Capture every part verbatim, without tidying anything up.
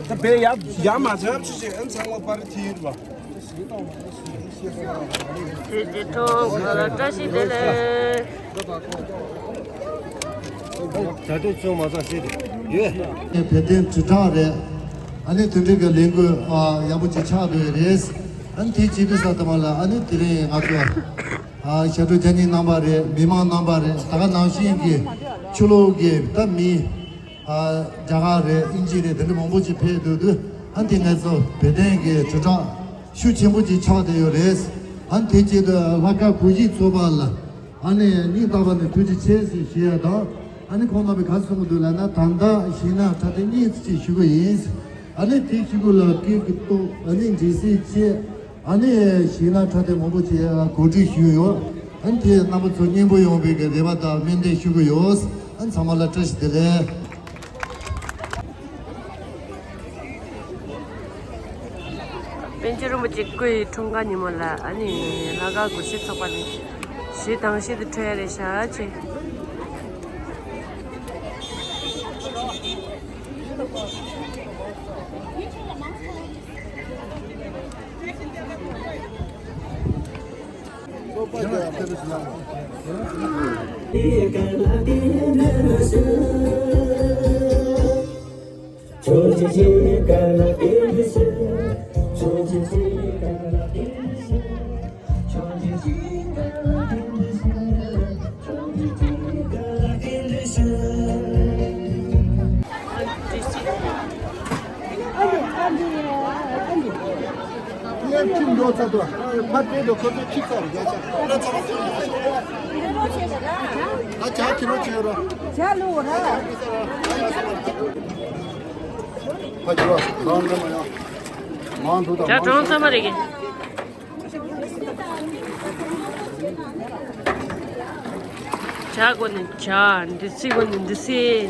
ད་བས་ཡ་ཡ་མ་ཚོད་ཅི་ཅི་ཨན་ཚང་མ་པར་ཐིར་བ། དེ་དེ་ཐོག་ཁ་ལ་བཀྲ་ཤིས་བདེ་ལེགས། ད་དུང་ཚོང་མ་ཚང་ཤེས་དེ་ཡོད། བོད་དོན་དྲིལ་བསྒྲགས་རེད། ཨ་ནི་དེ་འདྲའི་གི་ལས་འགུལ་ཨ་ཡག་པོ་ཅིག་ཆགས་བསྡད་ཡོད་རེད། ཨ་ནི་དེ་བྱེད་དུས་ས་དུ་མ་ལ་ཨ་ནི་དེ་རིང་ང་ཚོ་ཨ་ཞབས་བྲོ་རྒྱ་ཉིན་རྣམ་པ་རེད། མི་མང་རྣམ་པ་རེད། ད་ག་ནང་བཞིན་གྱི་ཕྱི་ལོགས་ཀྱི་ད་མི་ཨ་རྒྱ་གར་རེད། དབྱིན་ཇི་རེད། དེ་འདྲ་མང་པོ་ཅིག་ཕེབས་འདུག་དུས་ཨ་ནི་དེ་ང་ཚོ་བོད་དོན་གྱི་དྲིལ་བསྒྲགས་ཤུགས་ཆེན་པོ་ཅིག་ཆགས་བསྡད་ཡོད་རེད། ཨ་ནི་དེ་བྱེད་དུས་ལྷག་དཀར་གུས་ཞབས་ཚོགས་པ་ལ། ཨ་ནི་སྙིང་ཐག་པ་ནས་ཐུགས་རྗེ་ཆེ་ཞེས་ཞུ་ཡ་དང་། ཨ་ནི་ཁོང་རྣམ་པས་ག་རེ་གསུང་གི་འདུག་ལབ་ན། ད་ལྟ་ཞིང་ནག་འཕྲོད་བསྟེན་གཉིས་ཅིག་ཞུ་གི་ཡིན། ཨ་ནི་དེ་ཞུ་གི་ལ་སྐད་ཀྱི་ཏོག་ཨ་ནི་འགྲིག་སྲིད་ཅེས། ཨ་ནི་ཞིང་ནག་འཕྲོད་བསྟེན་མང་པོ་ཅིག་གོ་སྒྲིག་ཞུས་ཡོད། ཨ་ནི་དེ་རྣམ་པ་ཚོ་སྙིང་པོ་ཡོང་བའི་གི་རེ་བ་དང་སྨོན་འདུན་ཞུ་གི་ཡོད། ཨ་ནི་ཚང་མ་ལ་བཀྲ་ཤིས་བདེ་ལེགས། པཎ་ཆེན་རིན་པོ་ཆེ་སྐུའི་འཁྲུངས་སྐར་ཉིན་མོ་ལ་ཨ་ནི་ལྷག་དཀར་གུས་ཞབས་ཚོགས་པ་ནས་གཞས་དང་གཞས་དེ་འཁྲབ་ཡ་རེད་ཤག་ཅེས། ཇ་གྲོང་ཚང་མ་རེད་གི། ཇ་གོ་ནི་ཇ། འདི་སི་གོ་ནི་འདི་སི།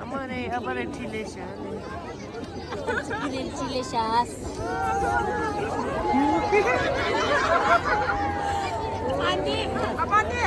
ཨ་མ་རེད། ཨ་ཕ་རེད། ཁྲིད་ལས་བྱ་ནས། ཁྲིད་ལས་བྱ། ཨ་ནི་ཨ་ཕ་ནི།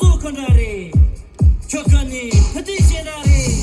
ཚོ་ག་འདྲ་རེད། ཁྱོད་ཀ་ནས་ཕུ་ཏི་ཞེ་དྲག་རེད།